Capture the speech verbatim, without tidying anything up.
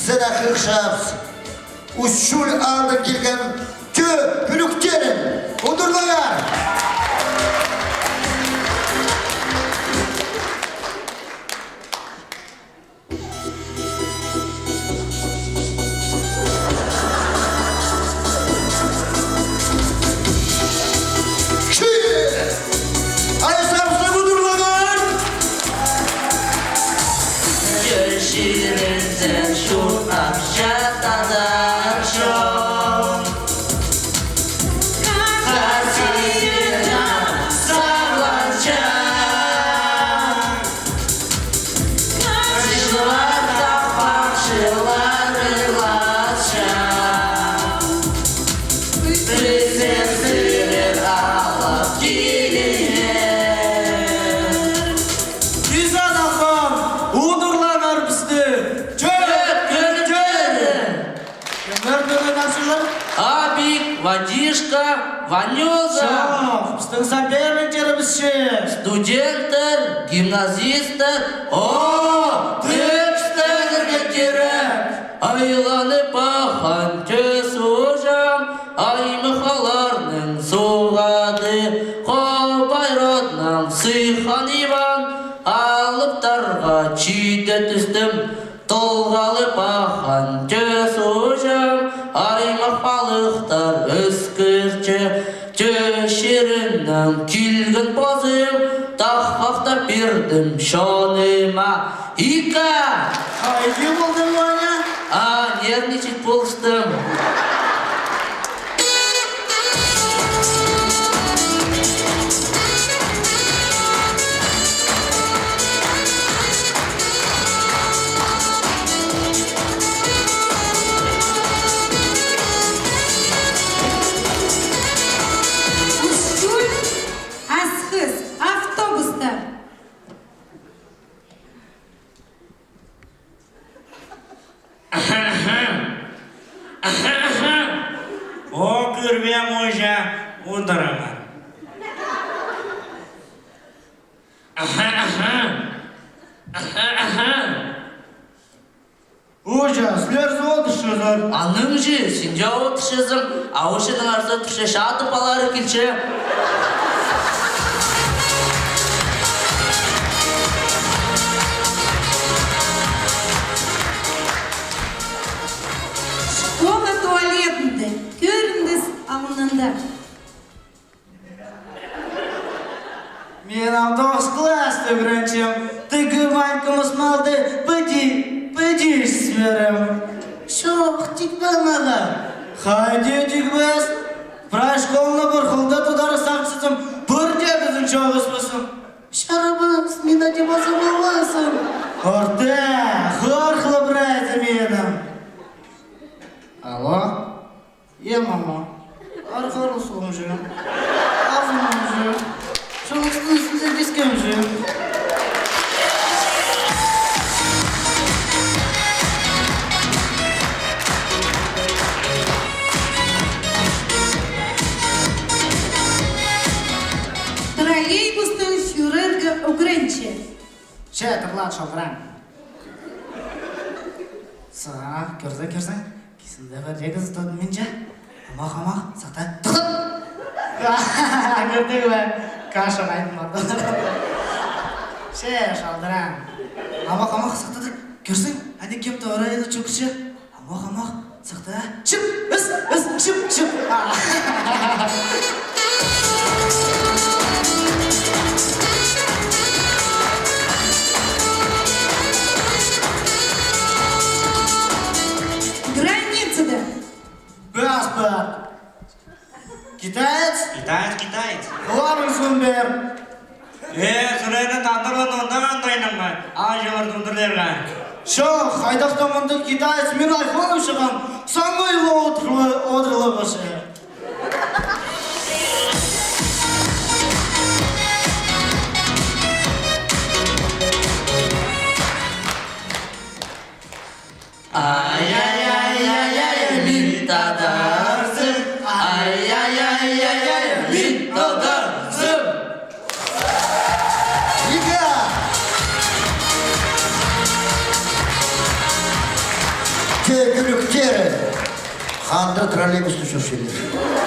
Сірерге хығырчабыс Ӱс Чул аалдаң килген тӧӧ кӱлӱктерін. Удурлаңар! Ай, сарсы удурлаңар! Чӧрчезің чуртапча тадар чон. Хасиетнең сарланча. Чыллар таппахчылар ыйласча. Пірсер сірер алып киліңер. Иза тахпам, удурлаңар пісті. Чӧп кӧрдер. Кемнер пӱӱн ойнапчалар? Абик, Вадишка, Ванюза. Чох, пістің соперниктерібіс че. Студенттер, гимназисттер. О, тексттерге кирек. Айланып аххан тӧс уҷам, аймах аалларның суғады. Хобай роднаң сыххан Иван, алыптарға чиде тӱстім. Толғалып аххан тӧс уҷам, аймах палыхтар ӧскірче. Тӧс чирінең килген позым, тахпахтап пирдім чоныма. Ика! Хайди полдың, Ваня? А, нервничать полыстым. Ӱс Чул, Асхыс, автобуста. О, кӧрбеем уже, удурлаңар. Уже, сірер зе одырчазар. Анаң чи, син дее одырчазың, а уже наңар зе турча, чатып алары килче. Школа туалетінде, кӧріндіс алнында. Мин ам тоғыс класста ӱгренчем, тігі Ванькамыс малды піди, піди сӱрем. Чох, тикпе мағаа. Хайди тикпес? Прай школаны пір хылда тударға сағынчам, пір дее кізін чоғыспаспын. Чарабас, мин ада паза полбаспын. Орта, хорхлабырай зе минең. Алло? Е, мама, арғар усылымҷы, азынымҷы, чылыстың ӱстӱнде кискемҷі. Троллейбуста сӱрерге ӱгренче. Че, тырлаат, шалдыраан. Саа, кӧрзе, кӧрзе. Кисінде пар, че кізі тудым мин че. Амох, амох, сахта. Тыхтап! Кӧрдің бе? Каша айтмады. Че, шалдыраан. Амох, амох, сахта, тыхтап. Кӧрзең, анда кем-то орайда чӧкче. Амох, амох, сахта. Чып, іс, іс, чып, чып. А. Границада. Паспорт. Китаец? Китаец, китаец. Оларның сын бер. Э, сірерні тандырланы онда андайнаң ба? Ағаа чылар тундырларға. Чох, хайдағ-да мындағ китаец, мин айфоным чыған, саңай одырла, одырла башы. Ай-яй-яй-яй-яй, мин тадарзым. Ай-яй-яй-яй-яй, мин тадарзым. Игі! Че кӱлӱктері. Хандыр троллейбусты чӧрчелер.